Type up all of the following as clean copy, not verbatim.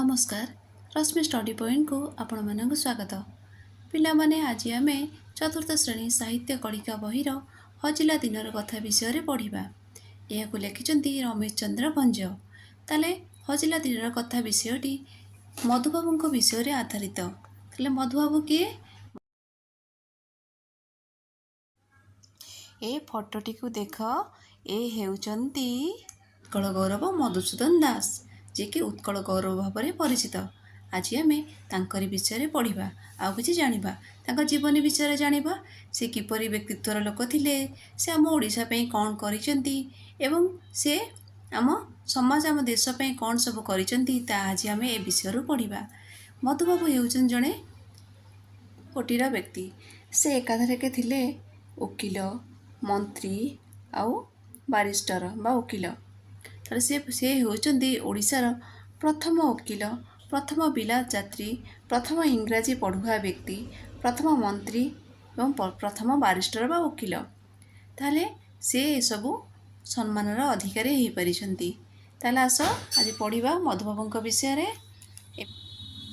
ନମସ୍କାର, ରଶ୍ମି ଷ୍ଟଡି ପଏଣ୍ଟକୁ ଆପଣମାନଙ୍କୁ ସ୍ୱାଗତ। ପିଲାମାନେ, ଆଜି ଆମେ ଚତୁର୍ଥ ଶ୍ରେଣୀ ସାହିତ୍ୟ କଳିକା ବହିର ହଜିଲା ଦିନର କଥା ବିଷୟରେ ପଢ଼ିବା। ଏହାକୁ ଲେଖିଛନ୍ତି ରମେଶ ଚନ୍ଦ୍ର ଭଞ୍ଜ। ତାହେଲେ ହଜିଲା ଦିନର କଥା ବିଷୟଟି ମଧୁବାବୁଙ୍କ ବିଷୟରେ ଆଧାରିତ। ତାହେଲେ ମଧୁବାବୁ କିଏ? ଏ ଫଟୋଟିକୁ ଦେଖ, ଏ ହେଉଛନ୍ତି ଉତ୍କଳ ଗୌରବ ମଧୁସୂଦନ ଦାସ, ଯିଏକି ଉତ୍କଳ ଗୌରବ ଭାବରେ ପରିଚିତ। ଆଜି ଆମେ ତାଙ୍କରି ବିଷୟରେ ପଢ଼ିବା ଆଉ କିଛି ଜାଣିବା, ତାଙ୍କ ଜୀବନୀ ବିଷୟରେ ଜାଣିବା, ସେ କିପରି ବ୍ୟକ୍ତିତ୍ୱର ଲୋକ ଥିଲେ, ସେ ଆମ ଓଡ଼ିଶା ପାଇଁ କ'ଣ କରିଛନ୍ତି ଏବଂ ସେ ଆମ ସମାଜ, ଆମ ଦେଶ ପାଇଁ କ'ଣ ସବୁ କରିଛନ୍ତି, ତାହା ଆଜି ଆମେ ଏ ବିଷୟରୁ ପଢ଼ିବା। ମଧୁବାବୁ ହେଉଛନ୍ତି ଜଣେ କୋଟିର ବ୍ୟକ୍ତି। ସେ ଏକାଧାରକେ ଥିଲେ ଓକିଲ, ମନ୍ତ୍ରୀ ଆଉ ବାରିଷ୍ଟର ବା ଓକିଲ। ତାହେଲେ ସେ ହେଉଛନ୍ତି ଓଡ଼ିଶାର ପ୍ରଥମ ଓକିଲ, ପ୍ରଥମ ବିଲାତ ଯାତ୍ରୀ, ପ୍ରଥମ ଇଂରାଜୀ ପଢ଼ୁଆ ବ୍ୟକ୍ତି, ପ୍ରଥମ ମନ୍ତ୍ରୀ ଏବଂ ପ୍ରଥମ ବାରିଷ୍ଟର ବା ଓକିଲ। ତାହେଲେ ସେ ଏସବୁ ସମ୍ମାନର ଅଧିକାରୀ ହୋଇପାରିଛନ୍ତି। ତାହେଲେ ଆସ ଆଜି ପଢ଼ିବା ମଧୁବାବୁଙ୍କ ବିଷୟରେ।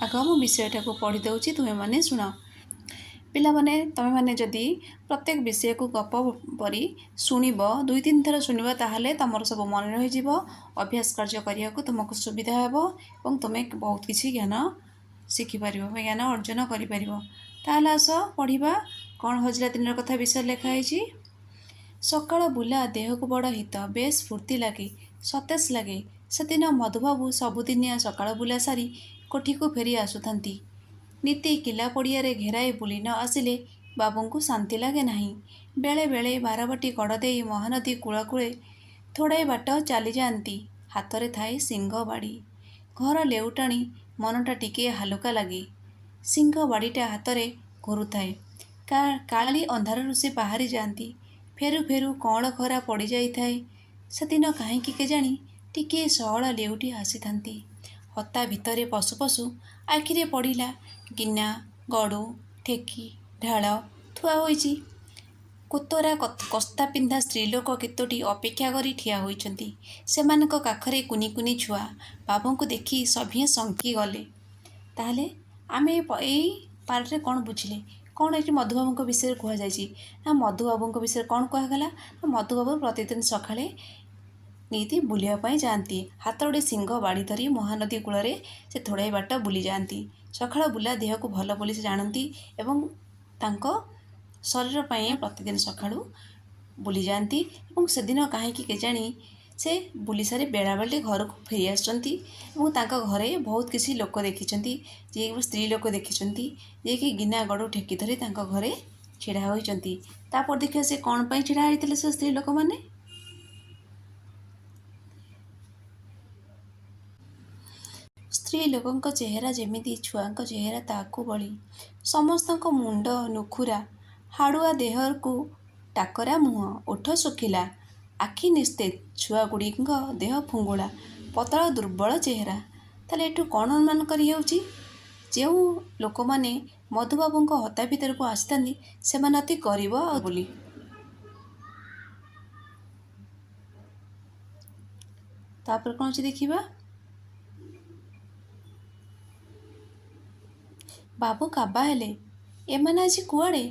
ଆଗ ମୁଁ ବିଷୟଟାକୁ ପଢ଼ି ଦେଉଛି, ତୁମେମାନେ ଶୁଣ। ପିଲାମାନେ, ତୁମେମାନେ ଯଦି ପ୍ରତ୍ୟେକ ବିଷୟକୁ ଗପ ପରି ଶୁଣିବ, 2-3 ଥର ଶୁଣିବ, ତାହେଲେ ତୁମର ସବୁ ମନେ ରହିଯିବ। ଅଭ୍ୟାସ କାର୍ଯ୍ୟ କରିବାକୁ ତୁମକୁ ସୁବିଧା ହେବ ଏବଂ ତୁମେ ବହୁତ କିଛି ଜ୍ଞାନ ଶିଖିପାରିବ ବା ଜ୍ଞାନ ଅର୍ଜନ କରିପାରିବ। ତାହେଲେ ଆସ ପଢ଼ିବା କ'ଣ ହଜିଲା ଦିନର କଥା ବିଷୟରେ ଲେଖା ହେଇଛି। ସକାଳ ବୁଲା ଦେହକୁ ବଡ଼ ହିତ, ବେଶ ଫୁର୍ତ୍ତି ଲାଗେ, ସତେଜ ଲାଗେ। ସେଦିନ ମଧୁବାବୁ ସବୁଦିନିଆ ସକାଳ ବୁଲା ସାରି କୋଠିକୁ ଫେରି ଆସୁଥାନ୍ତି। ନିତି କିଲା ପଡ଼ିଆରେ ଘେରାଏ ବୁଲି ନ ଆସିଲେ ବାବୁଙ୍କୁ ଶାନ୍ତି ଲାଗେ ନାହିଁ। ବେଳେ ବେଳେ ବାରବାଟୀ କଡ଼ ଦେଇ ମହାନଦୀ କୂଳକୂଳେ ଥୋଡ଼ାଏ ବାଟ ଚାଲିଯାଆନ୍ତି। ହାତରେ ଥାଏ ଶିଙ୍ଗ ବାଡ଼ି। ଘର ଲେଉଟାଣି ମନଟା ଟିକିଏ ହାଲୁକା ଲାଗେ। ଶିଙ୍ଗ ବାଡ଼ିଟା ହାତରେ ଘୁରୁଥାଏ। କାଳି ଅନ୍ଧାରରୁ ସେ ବାହାରି ଯାଆନ୍ତି। ଫେରୁ ଫେରୁ କଅଁଳ ଖରା ପଡ଼ିଯାଇଥାଏ। ସେଦିନ କାହିଁକି କେଜାଣି ଟିକିଏ ସଅଳ ଲେଉଟି ଆସିଥାନ୍ତି। ହତା ଭିତରେ ପଶୁ ପଶୁ ଆଖିରେ ପଡ଼ିଲା ଗିନା, ଗଡ଼ୁ, ଠେକି, ଢାଳ ଥୁଆ ହୋଇଛି। କୋତରା କସ୍ତା ପିନ୍ଧା ସ୍ତ୍ରୀଲୋକ କେତୋଟି ଅପେକ୍ଷା କରି ଠିଆ ହୋଇଛନ୍ତି। ସେମାନଙ୍କ କାଖରେ କୁନି କୁନି ଛୁଆ। ବାବୁଙ୍କୁ ଦେଖି ସଭିଏଁ ଶଙ୍କିଗଲେ। ତାହେଲେ ଆମେ ଏଇ ପାର୍ଟରେ କ'ଣ ବୁଝିଲେ? କ'ଣ ଏଠି ମଧୁବାବୁଙ୍କ ବିଷୟରେ କୁହାଯାଇଛି? ନା ମଧୁବାବୁଙ୍କ ବିଷୟରେ କ'ଣ କୁହାଗଲା? ନା ମଧୁବାବୁ ପ୍ରତିଦିନ ସକାଳେ ନିତି ବୁଲିବା ପାଇଁ ଯାଆନ୍ତି। ହାତ ଗୋଟେ ଶିଙ୍ଗ ବାଡ଼ି ଧରି ମହାନଦୀ କୂଳରେ ସେ ଥୋଡ଼ାଏ ବାଟ ବୁଲିଯାଆନ୍ତି। ସକାଳ ବୁଲା ଦେହକୁ ଭଲ ବୋଲି ସେ ଜାଣନ୍ତି ଏବଂ ତାଙ୍କ ଶରୀର ପାଇଁ ପ୍ରତିଦିନ ସକାଳୁ ବୁଲିଯାଆନ୍ତି। ଏବଂ ସେଦିନ କାହିଁକି କେଜାଣି ସେ ବୁଲି ସାରି ବେଳାବେଳି ଘରକୁ ଫେରି ଆସୁଛନ୍ତି ଏବଂ ତାଙ୍କ ଘରେ ବହୁତ କିଛି ଲୋକ ଦେଖିଛନ୍ତି, ଯିଏକି ସ୍ତ୍ରୀ ଲୋକ ଦେଖିଛନ୍ତି, ଯିଏକି ଗିନା ଗଡ଼ୁ ଠେକି ଧରି ତାଙ୍କ ଘରେ ଛିଡ଼ା ହୋଇଛନ୍ତି। ତାପରେ ଦେଖିବା ସେ କ'ଣ ପାଇଁ ଛିଡ଼ା ହୋଇଥିଲେ ସେ ସ୍ତ୍ରୀ ଲୋକମାନେ। ସ୍ତ୍ରୀ ଲୋକଙ୍କ ଚେହେରା ଯେମିତି ଛୁଆଙ୍କ ଚେହେରା ତାକୁ ବଳି। ସମସ୍ତଙ୍କ ମୁଣ୍ଡ ନୁଖୁରା, ହାଡ଼ୁଆ ଦେହକୁ ଟାକରା ମୁହଁ, ଓଠ ଶୁଖିଲା, ଆଖି ନିସ୍ତେଜ, ଛୁଆଗୁଡ଼ିଙ୍କ ଦେହ ଫୁଙ୍ଗୁଳା, ପତଳା ଦୁର୍ବଳ ଚେହେରା। ତାହେଲେ ଏଠୁ କ'ଣ ଅନୁମାନ କରିହେଉଛି? ଯେଉଁ ଲୋକମାନେ ମଧୁବାବୁଙ୍କ ହତା ଭିତରକୁ ଆସିଥାନ୍ତି ସେମାନେ ଅତି ଗରିବ ଆଉ ବୋଲି। ତାପରେ କ'ଣ ଅଛି ଦେଖିବା। ବାବୁ କାବା ହେଲେ। ଏମାନେ ଆଜି କୁଆଡ଼େ,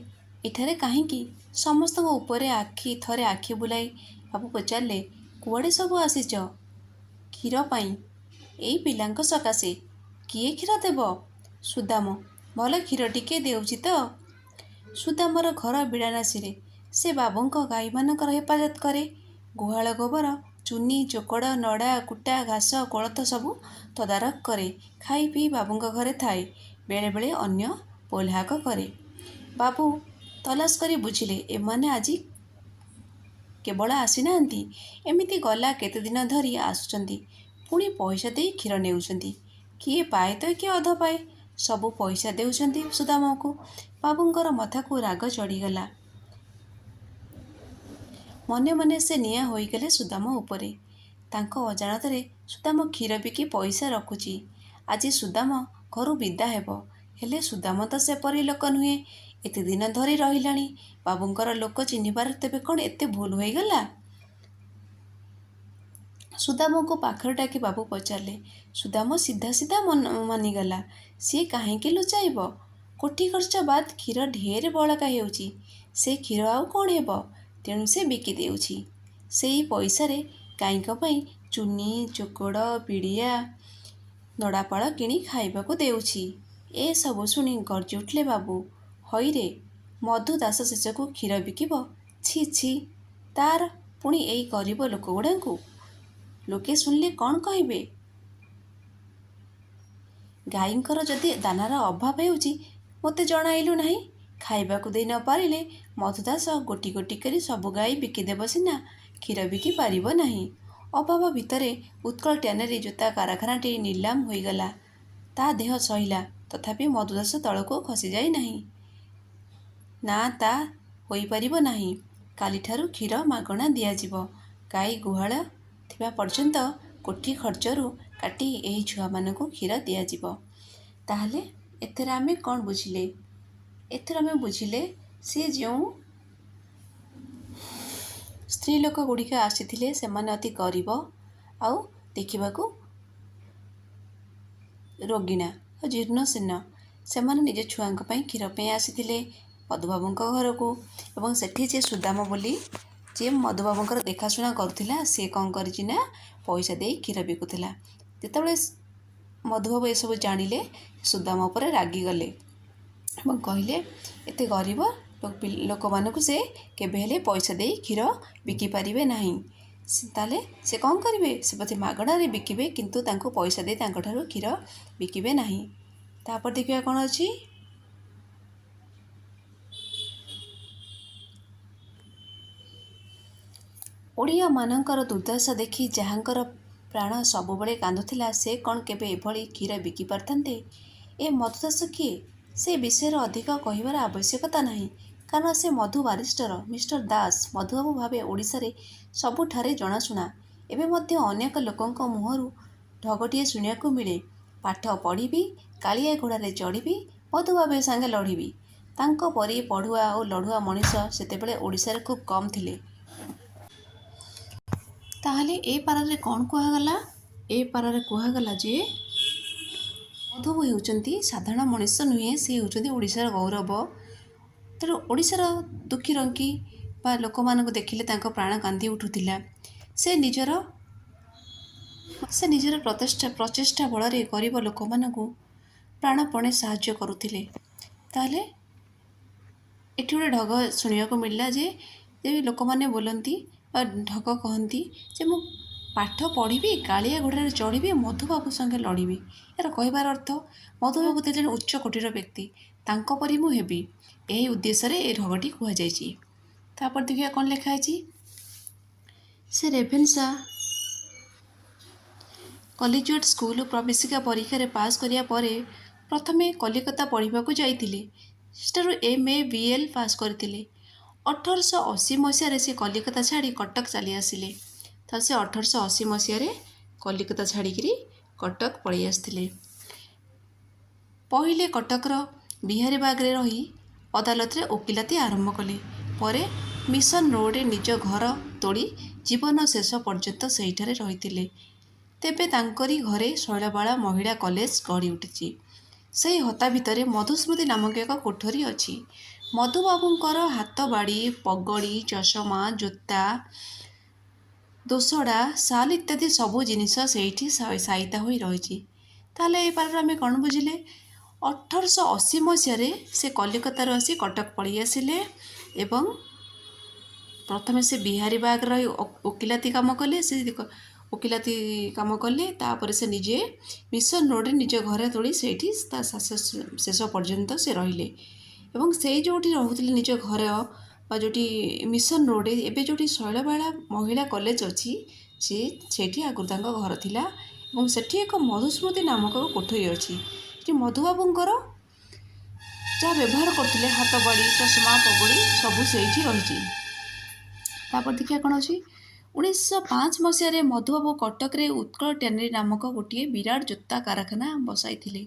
ଏଠାରେ କାହିଁକି? ସମସ୍ତଙ୍କ ଉପରେ ଥରେ ଆଖି ବୁଲାଇ ବାବୁ ପଚାରିଲେ, କୁଆଡ଼େ ସବୁ ଆସିଛ? କ୍ଷୀର ପାଇଁ। ଏଇ ପିଲାଙ୍କ ସକାଶେ। କିଏ କ୍ଷୀର ଦେବ? ସୁଦାମ। ଭଲ କ୍ଷୀର ଟିକେ ଦେଉଛି ତ? ସୁଦାମର ଘର ବିଡ଼ାନାସୀରେ। ସେ ବାବୁଙ୍କ ଗାଈମାନଙ୍କର ହେଫାଜତ କରେ। ଗୁହାଳ ଗୋବର, ଚୁନି, ଚୋକଡ଼, ନଡ଼ା, କୁଟା, ଘାସ, କୋଳଥ ସବୁ ତଦାରଖ କରେ। ଖାଇ ପିଇ ବାବୁଙ୍କ ଘରେ ଥାଏ। ବେଳେବେଳେ ଅନ୍ୟ ପୋଲହାକ କରେ। ବାବୁ ତଲାସ କରି ବୁଝିଲେ, ଏମାନେ ଆଜି କେବଳ ଆସିନାହାନ୍ତି, ଏମିତି ଗଲା କେତେଦିନ ଧରି ଆସୁଛନ୍ତି। ପୁଣି ପଇସା ଦେଇ କ୍ଷୀର ନେଉଛନ୍ତି। କିଏ ପାଏ ତ କିଏ ଅଧ ପାଏ। ସବୁ ପଇସା ଦେଉଛନ୍ତି ସୁଦାମକୁ। ବାବୁଙ୍କର ମଥାକୁ ରାଗ ଚଢ଼ିଗଲା। ମନେ ମନେ ସେ ନିଆଁ ହୋଇଗଲେ ସୁଦାମ ଉପରେ। ତାଙ୍କ ଅଜାଣତରେ ସୁଦାମ କ୍ଷୀର ବିକି ପଇସା ରଖୁଛି। ଆଜି ସୁଦାମ ଘରୁ ବିଦା ହେବ। ହେଲେ ସୁଦାମ ତ ସେପରି ଲୋକ ନୁହେଁ। ଏତେ ଦିନ ଧରି ରହିଲାଣି। ବାବୁଙ୍କର ଲୋକ ଚିହ୍ନିବାର ତେବେ କ'ଣ ଏତେ ଭୁଲ ହୋଇଗଲା? ସୁଦାମକୁ ପାଖରେ ଡାକି ବାବୁ ପଚାରିଲେ। ସୁଦାମ ସିଧା ସିଧା ମାନିଗଲା। ସିଏ କାହିଁକି ଲୁଚାଇବ? କୋଠି ଖର୍ଚ୍ଚ ବାଦ୍ କ୍ଷୀର ଢେର ବଳକା ହେଉଛି। ସେ କ୍ଷୀର ଆଉ କ'ଣ ହେବ? ତେଣୁ ସେ ବିକି ଦେଉଛି। ସେଇ ପଇସାରେ ଗାଈଙ୍କ ପାଇଁ ଚୁନି, ଚୋକଡ଼, ପିଡ଼ିଆ, ନଡ଼ାପାଳ କିଣି ଖାଇବାକୁ ଦେଉଛି। ଏସବୁ ଶୁଣି ଗର୍ଜି ଉଠିଲେ ବାବୁ। ହଇରେ, ମଧୁ ଦାସ ଶେଷକୁ କ୍ଷୀର ବିକିବ? ଛି ଛି, ତାର ପୁଣି ଏଇ ଗରିବ ଲୋକଗୁଡ଼ାଙ୍କୁ। ଲୋକେ ଶୁଣିଲେ କ'ଣ କହିବେ? ଗାଈଙ୍କର ଯଦି ଦାନାର ଅଭାବ ହେଉଛି, ମୋତେ ଜଣାଇଲୁ ନାହିଁ? ଖାଇବାକୁ ଦେଇ ନ ପାରିଲେ ମଧୁ ଦାସ ଗୋଟି ଗୋଟି କରି ସବୁ ଗାଈ ବିକିଦେବ ସିନା, କ୍ଷୀର ବିକି ପାରିବ ନାହିଁ। ଅଭାବ ଭିତରେ ଉତ୍କଳ ଟ୍ୟାନେରୀ ଜୋତା କାରଖାନାଟି ନିଲାମ ହୋଇଗଲା। ତା ଦେହ ସହିଲା, ତଥାପି ମଧୁ ଦାସ ତଳକୁ ଖସିଯାଇ ନାହିଁ। ନା, ତା ହୋଇପାରିବ ନାହିଁ। କାଲିଠାରୁ କ୍ଷୀର ମାଗଣା ଦିଆଯିବ। ଗାଈ ଗୁହାଳ ଥିବା ପର୍ଯ୍ୟନ୍ତ କୋଠି ଖର୍ଚ୍ଚରୁ କାଟି ଏହି ଛୁଆମାନଙ୍କୁ କ୍ଷୀର ଦିଆଯିବ। ତାହେଲେ ଏଥିରେ ଆମେ କ'ଣ ବୁଝିଲେ? ଏଥିରୁ ଆମେ ବୁଝିଲେ, ସିଏ ଯେଉଁ ସ୍ତ୍ରୀ ଲୋକ ଗୁଡ଼ିକ ଆସିଥିଲେ, ସେମାନେ ଅତି ଗରିବ ଆଉ ଦେଖିବାକୁ ରୋଗିଣା ଆଉ ଜୀର୍ଣ୍ଣଶୀର୍ଣ୍ଣ। ସେମାନେ ନିଜ ଛୁଆଙ୍କ ପାଇଁ କ୍ଷୀର ପାଇଁ ଆସିଥିଲେ ମଧୁବାବୁଙ୍କ ଘରକୁ ଏବଂ ସେଠି ଯେ ସୁଦାମ ବୋଲି ଯିଏ ମଧୁବାବୁଙ୍କର ଦେଖାଶୁଣା କରୁଥିଲା, ସିଏ କ'ଣ କରିଛି ନା ପଇସା ଦେଇ କ୍ଷୀର ବିକୁଥିଲା। ଯେତେବେଳେ ମଧୁବାବୁ ଏସବୁ ଜାଣିଲେ, ସୁଦାମ ଉପରେ ରାଗିଗଲେ ଏବଂ କହିଲେ, ଏତେ ଗରିବ ଲୋକମାନଙ୍କୁ ସେ କେବେ ହେଲେ ପଇସା ଦେଇ କ୍ଷୀର ବିକିପାରିବେ ନାହିଁ। ତାହେଲେ ସେ କ'ଣ କରିବେ? ସେ ପଛେ ମାଗଣାରେ ବିକିବେ, କିନ୍ତୁ ତାଙ୍କୁ ପଇସା ଦେଇ ତାଙ୍କଠାରୁ କ୍ଷୀର ବିକିବେ ନାହିଁ। ତାପରେ ଦେଖିବା କ'ଣ ଅଛି। ଓଡ଼ିଆମାନଙ୍କର ଦୁର୍ଦ୍ଦଶା ଦେଖି ଯାହାଙ୍କର ପ୍ରାଣ ସବୁବେଳେ କାନ୍ଦୁଥିଲା, ସେ କ'ଣ କେବେ ଏଭଳି କ୍ଷୀର ବିକି ପାରିଥାନ୍ତେ? ଏ ମଧୁ ଦାସ କିଏ, ସେ ବିଷୟରେ ଅଧିକ କହିବାର ଆବଶ୍ୟକତା ନାହିଁ। କାରଣ ସେ ମଧୁ ବାରିଷ୍ଟର, ମିଷ୍ଟର ଦାସ, ମଧୁବାବୁ ଭାବେ ଓଡ଼ିଶାରେ ସବୁଠାରେ ଜଣାଶୁଣା। ଏବେ ମଧ୍ୟ ଅନେକ ଲୋକଙ୍କ ମୁହଁରୁ ଢଗଟିଏ ଶୁଣିବାକୁ ମିଳେ, ପାଠ ପଢ଼ିବି, କାଳିଆ ଘୋଡ଼ାରେ ଚଢ଼ିବି, ମଧୁବାବୁ ସାଙ୍ଗେ ଲଢ଼ିବି। ତାଙ୍କ ପରି ପଢ଼ୁଆ ଓ ଲଢ଼ୁଆ ମଣିଷ ସେତେବେଳେ ଓଡ଼ିଶାରେ ଖୁବ୍ କମ୍ ଥିଲେ। ତାହେଲେ ଏ ପାରାରେ କ'ଣ କୁହାଗଲା? ଏ ପାରାରେ କୁହାଗଲା ଯେ ମଧୁବାବୁ ହେଉଛନ୍ତି ସାଧାରଣ ମଣିଷ ନୁହେଁ, ସେ ହେଉଛନ୍ତି ଓଡ଼ିଶାର ଗୌରବ। ତେଣୁ ଓଡ଼ିଶାର ଦୁଃଖୀ ରଙ୍କି ବା ଲୋକମାନଙ୍କୁ ଦେଖିଲେ ତାଙ୍କ ପ୍ରାଣ କାନ୍ଦି ଉଠୁଥିଲା। ସେ ନିଜର ପ୍ରଚେଷ୍ଟା ବଳରେ ଗରିବ ଲୋକମାନଙ୍କୁ ପ୍ରାଣପଣେ ସାହାଯ୍ୟ କରୁଥିଲେ। ତାହେଲେ ଏଠି ଗୋଟେ ଢଗ ଶୁଣିବାକୁ ମିଳିଲା ଯେ ଲୋକମାନେ ବୋଲନ୍ତି ବା ଢଗ କହନ୍ତି ଯେ ମୁଁ ପାଠ ପଢ଼ିବି, କାଳିଆ ଘୋଡ଼ାରେ ଚଢ଼ିବି, ମଧୁବାବୁ ସଙ୍ଗେ ଲଢ଼ିବି। ଏହାର କହିବାର ଅର୍ଥ, ମଧୁବାବୁ ଥିଲେ ଜଣେ ଉଚ୍ଚ କୋଟିର ବ୍ୟକ୍ତି, ତାଙ୍କ ପରି ମୁଁ ହେବି। ଏହି ଉଦ୍ଦେଶ୍ୟରେ ଏ ଢଗଟି କୁହାଯାଇଛି। ତାପରେ ଦେଖିବା କ'ଣ ଲେଖା ହେଇଛି। ସେ ରେଭେନ୍ସା କଲିଜିଏଟ୍ ସ୍କୁଲ ପ୍ରବେଶିକା ପରୀକ୍ଷାରେ ପାସ୍ କରିବା ପରେ ପ୍ରଥମେ କଲିକତା ପଢ଼ିବାକୁ ଯାଇଥିଲେ। ସେଠାରୁ ଏମ୍.ଏ. ବି.ଏଲ୍. ପାସ୍ କରିଥିଲେ। 1880 ମସିହାରେ ସେ କଲିକତା ଛାଡ଼ି କଟକ ଚାଲି ଆସିଲେ। ତ ସେ 1880 ମସିହାରେ କଲିକତା ଛାଡ଼ିକିରି କଟକ ପଳେଇ ଆସିଥିଲେ। ପହିଲେ କଟକର ବିହାରୀବାଗରେ ରହି ଅଦାଲତରେ ଓକିଲାତି ଆରମ୍ଭ କଲେ। ପରେ ମିଶନ ରୋଡ଼ରେ ନିଜ ଘର ତୋଳି ଜୀବନ ଶେଷ ପର୍ଯ୍ୟନ୍ତ ସେହିଠାରେ ରହିଥିଲେ। ତେବେ ତାଙ୍କରି ଘରେ ଶୈଳବାଳା ମହିଳା କଲେଜ ଗଢ଼ି ଉଠିଛି। ସେହି ହତା ଭିତରେ ମଧୁସ୍ମୃତି ନାମକ ଏକ କୋଠରୀ ଅଛି। ମଧୁବାବୁଙ୍କର ହାତବାଡ଼ି, ପଗଡ଼ି, ଚଷମା, ଜୋତା, ଦୋସଡ଼ା, ଶାଲ ଇତ୍ୟାଦି ସବୁ ଜିନିଷ ସେଇଠି ସାଇତା ହୋଇ ରହିଛି। ତାହେଲେ ଏ ପାରାରୁ ଆମେ କ'ଣ ବୁଝିଲେ? 1880 ମସିହାରେ ସେ କଲିକତାରୁ ଆସି କଟକ ପଳେଇ ଆସିଲେ ଏବଂ ପ୍ରଥମେ ସେ ବିହାରୀବାଗରେ ରହି ଓକିଲାତି କାମ କଲେ। ସେ ଓକିଲାତି କାମ କଲେ, ତାପରେ ସେ ନିଜେ ମିଶନ ରୋଡ଼ରେ ନିଜ ଘରେ ତୋଳି ସେଇଠି ତା ଶେଷ ପର୍ଯ୍ୟନ୍ତ ସେ ରହିଲେ। ଏବଂ ସେଇ ଯେଉଁଠି ରହୁଥିଲେ ନିଜ ଘର ବା ଯେଉଁଠି ମିଶନ ରୋଡ଼, ଏବେ ଯେଉଁଠି ଶୈଳବାଳା ମହିଳା କଲେଜ ଅଛି, ସେ ସେଇଠି ଆଗରୁ ତାଙ୍କ ଘର ଥିଲା ଏବଂ ସେଠି ଏକ ମଧୁସ୍ମୃତି ନାମକ କୋଠରୀ ଅଛି। ସେଠି ମଧୁବାବୁଙ୍କର ଯାହା ବ୍ୟବହାର କରୁଥିଲେ, ହାତବାଡ଼ି, ଚଷମା, ପଗଡ଼ି ସବୁ ସେଇଠି ରହିଛି। ତାପରେ ଦେଖିବା କ'ଣ ଅଛି। 1905 ମସିହାରେ ମଧୁବାବୁ କଟକରେ ଉତ୍କଳ ଟ୍ୟାନେରୀ ନାମକ ଗୋଟିଏ ବିରାଟ ଜୋତା କାରଖାନା ବସାଇଥିଲେ।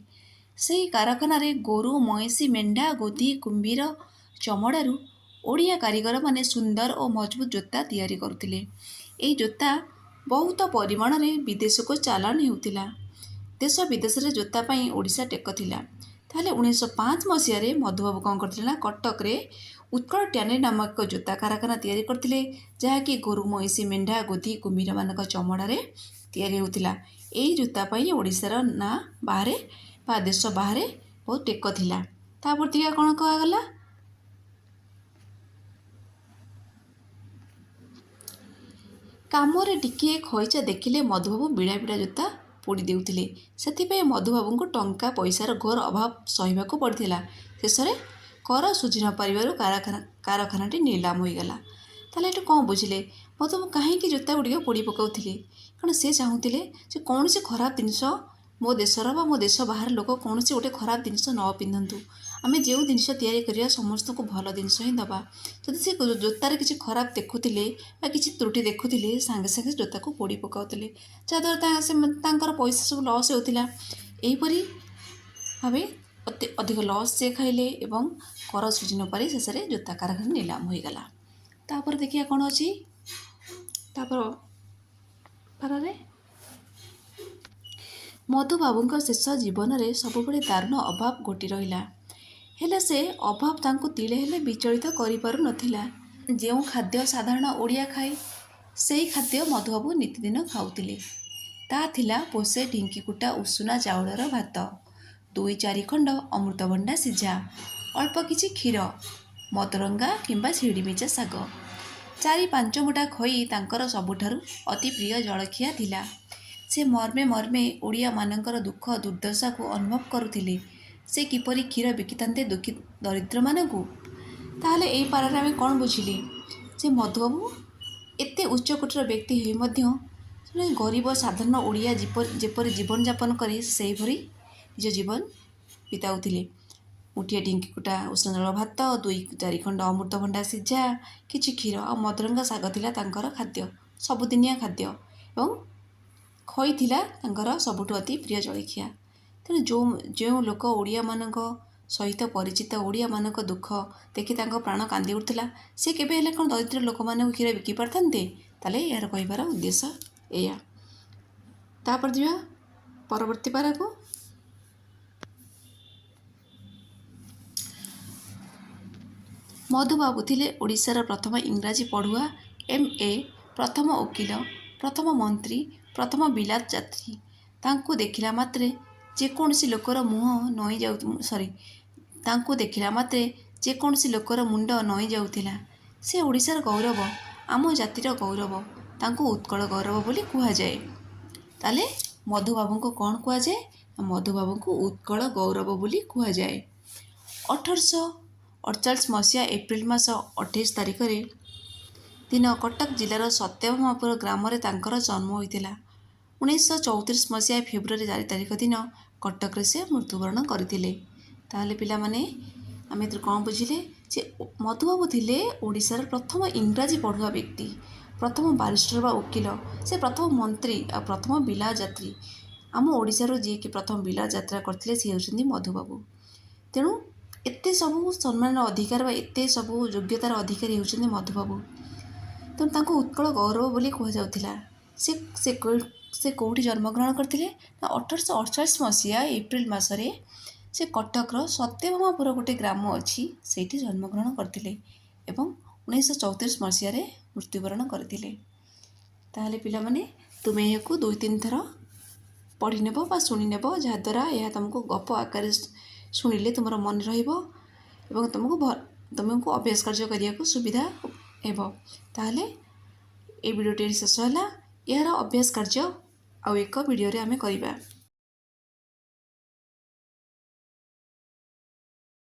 ସେହି କାରଖାନାରେ ଗୋରୁ, ମଇଁଷି, ମେଣ୍ଢା, ଗୋଧି, କୁମ୍ଭୀର ଚମଡ଼ାରୁ ଓଡ଼ିଆ କାରିଗରମାନେ ସୁନ୍ଦର ଓ ମଜବୁତ ଜୋତା ତିଆରି କରୁଥିଲେ। ଏହି ଜୋତା ବହୁତ ପରିମାଣରେ ବିଦେଶକୁ ଚାଲାଣ ହେଉଥିଲା। ଦେଶ ବିଦେଶରେ ଜୋତା ପାଇଁ ଓଡ଼ିଶା ଟେକ ଥିଲା। ତାହେଲେ 1905 ମସିହାରେ ମଧୁବାବୁ କ'ଣ କରିଥିଲେ ନା କଟକରେ ଉତ୍କଳ ଟ୍ୟାନେରୀ ନାମକ ଏକ ଜୋତା କାରଖାନା ତିଆରି କରିଥିଲେ, ଯାହାକି ଗୋରୁ, ମଇଁଷି, ମେଣ୍ଢା, ଗୋଧି, କୁମ୍ଭୀରମାନଙ୍କ ଚମଡ଼ାରେ ତିଆରି ହେଉଥିଲା। ଏଇ ଜୋତା ପାଇଁ ଓଡ଼ିଶାର ନାଁ ବାହାରେ ବା ଦେଶ ବାହାରେ ବହୁତ ଟେକ ଥିଲା। ତାପରେ ଟିକେ କ'ଣ କୁହାଗଲା? କାମରେ ଟିକିଏ ଖଇଚା ଦେଖିଲେ ମଧୁବାବୁ ବିଡ଼ା ବିଡ଼ା ଜୋତା ପୋଡ଼ି ଦେଉଥିଲେ। ସେଥିପାଇଁ ମଧୁବାବୁଙ୍କୁ ଟଙ୍କା ପଇସାର ଘୋର ଅଭାବ ସହିବାକୁ ପଡ଼ିଥିଲା। ଶେଷରେ କର ଶୁଝି ନ ପାରିବାରୁ କାରଖାନାଟି ନିଲାମ ହୋଇଗଲା। ତାହେଲେ ଏଠୁ କ'ଣ ବୁଝିଲେ? ମଧୁବାବୁ କାହିଁକି ଜୋତା ଗୁଡ଼ିକ ପୋଡ଼ି ପକାଉଥିଲେ? କାରଣ ସେ ଚାହୁଁଥିଲେ ଯେ କୌଣସି ଖରାପ ଜିନିଷ ମୋ ଦେଶର ବା ମୋ ଦେଶ ବାହାର ଲୋକ କୌଣସି ଗୋଟେ ଖରାପ ଜିନିଷ ନ ପିନ୍ଧନ୍ତୁ। ଆମେ ଯେଉଁ ଜିନିଷ ତିଆରି କରିବା ସମସ୍ତଙ୍କୁ ଭଲ ଜିନିଷ ହିଁ ଦେବା। ଯଦି ସେ ଜୋତାରେ କିଛି ଖରାପ ଦେଖୁଥିଲେ ବା କିଛି ତ୍ରୁଟି ଦେଖୁଥିଲେ, ସାଙ୍ଗେ ସାଙ୍ଗେ ଜୋତାକୁ ପୋଡ଼ି ପକାଉଥିଲେ, ଯାହାଦ୍ୱାରା ତାଙ୍କର ପଇସା ସବୁ ଲସ୍ ହେଉଥିଲା। ଏହିପରି ଭାବେ ଅତି ଅଧିକ ଲସ୍ ସେ ଖାଇଲେ ଏବଂ କର ଶୁଝି ନପାରି ଶେଷରେ ଜୋତା କାରଖାନା ନିଲାମ ହୋଇଗଲା। ତାପରେ ଦେଖିବା କ'ଣ ଅଛି ତାପର ପାରାରେ। ମଧୁବାବୁଙ୍କ ଶେଷ ଜୀବନରେ ସବୁବେଳେ ଦାରୁଣ ଅଭାବ ଘୋଟି ରହିଲା। ହେଲେ ସେ ଅଭାବ ତାଙ୍କୁ ତିଳେ ହେଲେ ବିଚଳିତ କରିପାରୁନଥିଲା। ଯେଉଁ ଖାଦ୍ୟ ସାଧାରଣ ଓଡ଼ିଆ ଖାଏ, ସେଇ ଖାଦ୍ୟ ମଧୁବାବୁ ନିତିଦିନ ଖାଉଥିଲେ। ତା ଥିଲା ପୋଷେ ଢିଙ୍କିକୁଟା ଉଷୁନା ଚାଉଳର ଭାତ, 2-4 ଖଣ୍ଡ ଅମୃତଭଣ୍ଡା ସିଝା, ଅଳ୍ପ କିଛି କ୍ଷୀର, ମଦରଙ୍ଗା କିମ୍ବା ଶିଡ଼ିମିଚା ଶାଗ, 4-5 ମୁଠା ଖଇ ତାଙ୍କର ସବୁଠାରୁ ଅତି ପ୍ରିୟ ଜଳଖିଆ ଥିଲା। ସେ ମର୍ମେ ମର୍ମେ ଓଡ଼ିଆମାନଙ୍କର ଦୁଃଖ ଦୁର୍ଦ୍ଦଶାକୁ ଅନୁଭବ କରୁଥିଲେ। ସେ କିପରି କ୍ଷୀର ବିକିଥାନ୍ତେ ଦୁଃଖୀ ଦରିଦ୍ରମାନଙ୍କୁ? ତାହେଲେ ଏଇ ପାରାରେ ଆମେ କ'ଣ ବୁଝିଲେ? ଯେ ମଧୁବାବୁ ଏତେ ଉଚ୍ଚକୋଟୀର ବ୍ୟକ୍ତି ହୋଇ ମଧ୍ୟ ଜଣେ ଗରିବ ସାଧାରଣ ଓଡ଼ିଆ ଯେପରି ଜୀବନଯାପନ କରେ, ସେହିପରି ନିଜ ଜୀବନ ବିତାଉଥିଲେ। ମୁଠିଏ ଢିଙ୍କିକୁଟା ଉଷୁନା ଚାଉଳ ଭାତ, 2-4 ଖଣ୍ଡ ଅମୃତଭଣ୍ଡା ସିଝା, କିଛି କ୍ଷୀର ଆଉ ମଦରଙ୍ଗା ଶାଗ ଥିଲା ତାଙ୍କର ଖାଦ୍ୟ, ସବୁଦିନିଆ ଖାଦ୍ୟ, ଏବଂ ଖଇ ଥିଲା ତାଙ୍କର ସବୁଠୁ ଅତି ପ୍ରିୟ ଜଳଖିଆ। ତେଣୁ ଯେଉଁ ଲୋକ ଓଡ଼ିଆମାନଙ୍କ ସହିତ ପରିଚିତ, ଓଡ଼ିଆମାନଙ୍କ ଦୁଃଖ ଦେଖି ତାଙ୍କ ପ୍ରାଣ କାନ୍ଦି ଉଠୁଥିଲା, ସେ କେବେ ହେଲେ କ'ଣ ଦରିଦ୍ର ଲୋକମାନଙ୍କୁ କ୍ଷୀର ବିକି ପାରିଥାନ୍ତେ? ତାହେଲେ ଏହାର କହିବାର ଉଦ୍ଦେଶ୍ୟ ଏଇଆ। ତାପରେ ଯିବା ପରବର୍ତ୍ତୀ ପାରାକୁ। ମଧୁବାବୁ ଥିଲେ ଓଡ଼ିଶାର ପ୍ରଥମ ଇଂରାଜୀ ପଢ଼ୁଆ, MA, ପ୍ରଥମ ଓକିଲ, ପ୍ରଥମ ମନ୍ତ୍ରୀ, ପ୍ରଥମ ବିଲାତ ଯାତ୍ରୀ। ତାଙ୍କୁ ଦେଖିଲା ମାତ୍ରେ ଯେକୌଣସି ଲୋକର ମୁହଁ ନଇଁ ଯାଉ ସରି ତାଙ୍କୁ ଦେଖିଲା ମାତ୍ରେ ଯେକୌଣସି ଲୋକର ମୁଣ୍ଡ ନଇଁ ଯାଉଥିଲା। ସେ ଓଡ଼ିଶାର ଗୌରବ, ଆମ ଜାତିର ଗୌରବ। ତାଙ୍କୁ ଉତ୍କଳ ଗୌରବ ବୋଲି କୁହାଯାଏ। ତାହେଲେ ମଧୁବାବୁଙ୍କୁ କ'ଣ କୁହାଯାଏ? ମଧୁବାବୁଙ୍କୁ ଉତ୍କଳ ଗୌରବ ବୋଲି କୁହାଯାଏ। 1848 ମସିହା ଏପ୍ରିଲ ମାସ 28 ତାରିଖରେ ଦିନ କଟକ ଜିଲ୍ଲାର ସତ୍ୟଭାମାପୁର ଗ୍ରାମରେ ତାଙ୍କର ଜନ୍ମ ହୋଇଥିଲା। 1934 ମସିହା ଫେବୃଆରୀ 4 ତାରିଖ ଦିନ କଟକରେ ସେ ମୃତ୍ୟୁବରଣ କରିଥିଲେ। ତାହେଲେ ପିଲାମାନେ, ଆମେ ଏଥିରୁ କ'ଣ ବୁଝିଲେ? ଯେ ମଧୁବାବୁ ଥିଲେ ଓଡ଼ିଶାର ପ୍ରଥମ ଇଂରାଜୀ ପଢ଼ୁଆ ବ୍ୟକ୍ତି, ପ୍ରଥମ ବାରିଷ୍ଟର ବା ଓକିଲ, ସେ ପ୍ରଥମ ମନ୍ତ୍ରୀ ଆଉ ପ୍ରଥମ ବିଲାତ ଯାତ୍ରୀ। ଆମ ଓଡ଼ିଶାରୁ ଯିଏକି ପ୍ରଥମ ବିଲାତ ଯାତ୍ରା କରିଥିଲେ ସେ ହେଉଛନ୍ତି ମଧୁବାବୁ। ତେଣୁ ଏତେ ସବୁ ସମ୍ମାନର ଅଧିକାର ବା ଏତେ ସବୁ ଯୋଗ୍ୟତାର ଅଧିକାରୀ ହେଉଛନ୍ତି ମଧୁବାବୁ। ତେଣୁ ତାଙ୍କୁ ଉତ୍କଳ ଗୌରବ ବୋଲି କୁହାଯାଉଥିଲା। ସେ କେଉଁଠି ଜନ୍ମଗ୍ରହଣ କରିଥିଲେ ନା 1848 ମସିହା ଏପ୍ରିଲ ମାସରେ ସେ କଟକର ସତ୍ୟଭାମାପୁର ଗୋଟେ ଗ୍ରାମ ଅଛି, ସେଇଠି ଜନ୍ମଗ୍ରହଣ କରିଥିଲେ ଏବଂ 1934 ମସିହାରେ ମୃତ୍ୟୁବରଣ କରିଥିଲେ। ତାହେଲେ ପିଲାମାନେ, ତୁମେ ଏହାକୁ 2-3 ଥର ପଢ଼ିନେବ ବା ଶୁଣିନେବ, ଯାହାଦ୍ୱାରା ଏହା ତୁମକୁ ଗପ ଆକାରରେ ଶୁଣିଲେ ତୁମର ମନେ ରହିବ ଏବଂ ତୁମକୁ ଅଭ୍ୟାସ କାର୍ଯ୍ୟ କରିବାକୁ ସୁବିଧା ହେବ। ତାହେଲେ ଏ ଭିଡ଼ିଓଟି ଶେଷ ହେଲା। ଏହାର ଅଭ୍ୟାସ କାର୍ଯ୍ୟ ଆଉ ଏକ ଭିଡ଼ିଓରେ ଆମେ କରିବା।